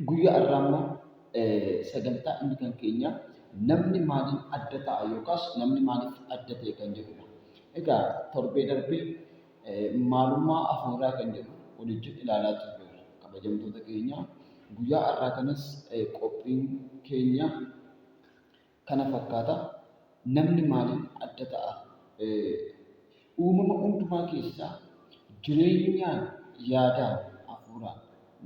Guyyaa har'aa immoo sagantaa inni kan keenya namni maaliin adda ta'a yookaas namni maaliif adda ta'e kan jedhudha. Egaa torbee darbee maalummaa hafuuraa kan jedhu waliin ilaalaa turreerra. Kabajamtoota keenya, guyyaa har'aa kanas qophiin keenya kana fakkaata. Namni maaliin adda ta'a? Uumama hundumaa keessaa jireenyaan, yaadaan, hafuuraan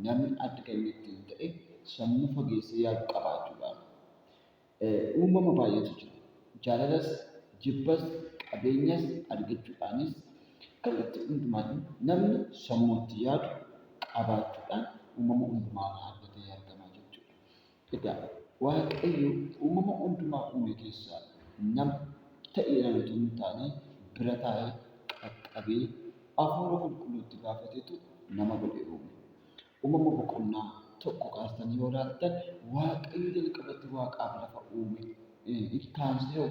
namni adda kan inni ittiin ta'e sammuu fageessee yaadu qabaachuudhaan. Uumama baay'eetu jira. Jaalalas, jibbas, qabeenyas argachuudhaanis kallattii hundumaatiin namni sammuu itti yaadu qabaachuudhaan uumama hundumaa irraa adda ta'ee argama jechuudha. Egaa Waaqayyo uumama hundumaa uume keessaa nama ta'eedhaan utuu hin taane bira taa'ee qaqqabee hafuura qulqulluu itti baafateetu nama godhee uume. Uumama boqonnaa 1 kaastanii yoo ilaaltan, Waaqayyo jalqabatti waaqaaf lafa uume. Itti aansee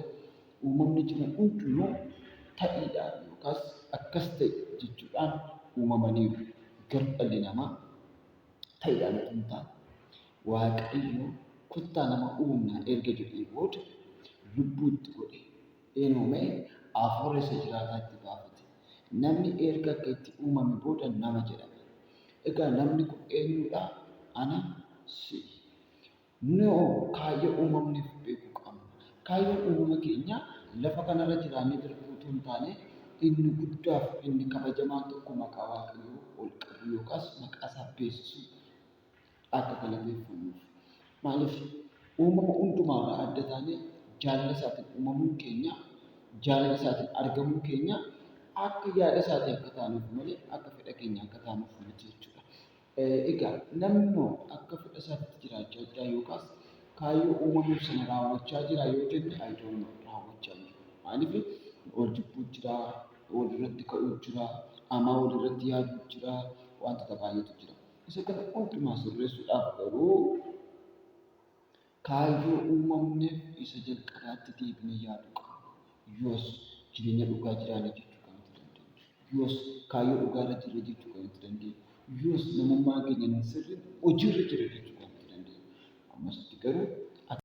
uumamni jiran hundinuu ta'iidhaan yookaas akkas ta'e jechuudhaan uumamaniiru. Garuu dhalli namaa ta'iidhaan utuu hin taane, Waaqayyo kottaa nama uumnaa erga jedhee booda lubbuu itti godhe. Een uume, hafuura isa jiraataa itti baafate. Namni erga akka itti uumame booda nama jedhame. Egaa namni kun eenyudha? Ana, si'i. Nu'oo kaayyoo uumamneef beekuu qabna. Kaayyoon uumama keenyaa lafa kanarra jiraannee darbuu utuu hin taane, inni guddaaf inni kabajamaan tokko maqaa Waaqayyoo ol qabuu yookaas maqaa isaa beeksisuu akka galateeffannuuf. Maaliif uumama hundumaarraa adda taanee jaalala isaatiin uumamuun keenya, jaalala isaatiin argamuun keenya akka yaada isaatii akka taanuuf malee akka fedha keenya akka taanuuf miti jechuudha. Egaa namni akka fedha isaatti jiraachaa jira yookaas kaayyoo uumameef sana raawwachaa jira yoo jenne, I don't know, raawwachaa hin jiru. Maaliif wal jibbuu jira, wal irratti ka'uu jira, hamaa wal irratti yaaduu jira, wantoota baay'eetu jira. Isa kana hundumaa sirreessuudhaaf garuu kaayyoo uumamneef isa jalqabaatti deebinee yaaduu qabna. Yoos jireenya dhugaa jiraanna jechuu kan nuti dandeenyu. Yoos kaayyoo dhugaarra jirra jechuu kan nuti dandeenyu. Yoos namummaan keenya inni sirriin hojiirra jira jechuu kan nuti dandeenyu. Ammasitti garuu